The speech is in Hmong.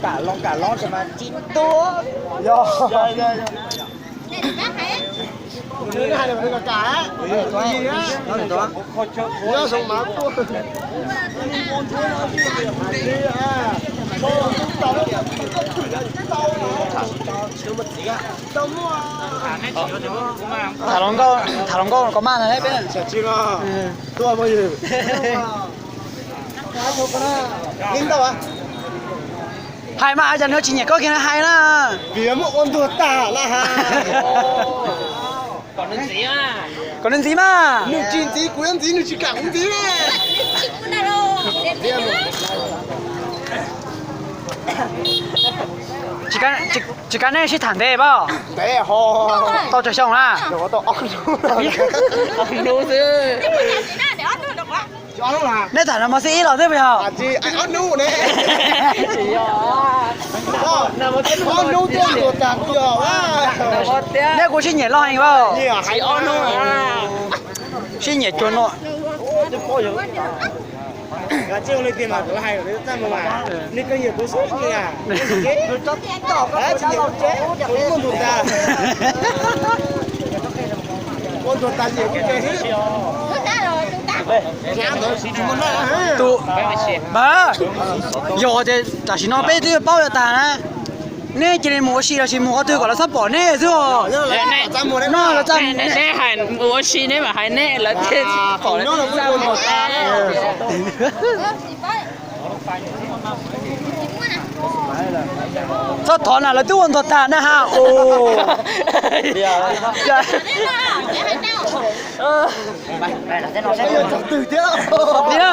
Kam loo kam loo ces mas ci tuag. Yog. Tham hluas nkauj kov maj no peb. Hais mas, cas nws tsis nyiam koj kiag hais na. Vim muab ua ntuag tag na ha. Kom nws ntxiv mas. Nws tsis ntxiv, kuv yuav ntxiv, nws tsis kam kuv ntxiv. Tsis kam nej sib tham ntev pob? Ntev ho. Tau tsawg xyoo na? Ob hnub xwb. Nej tham no mos xib ib los xwb puas yog? Ob hnub ne. Ob hnub tuaj tuag tag kuv yog. Neb kuj sib nyiam loj heev lauj. Sib nyiam cuag nua. Tus, npawg, yog tias tam sim no peb twb paub yuav tag na, neb cia li mus ua si los sis mus qhov twg kom lawv txhob pom neb xwb os. No lawv txaj, neb hais mus ua si neb mam hais neb, lawv thiaj pom lawv txaj muag. Txhob thov na, lawv twb ua ntuag tag na ha. Ua li na,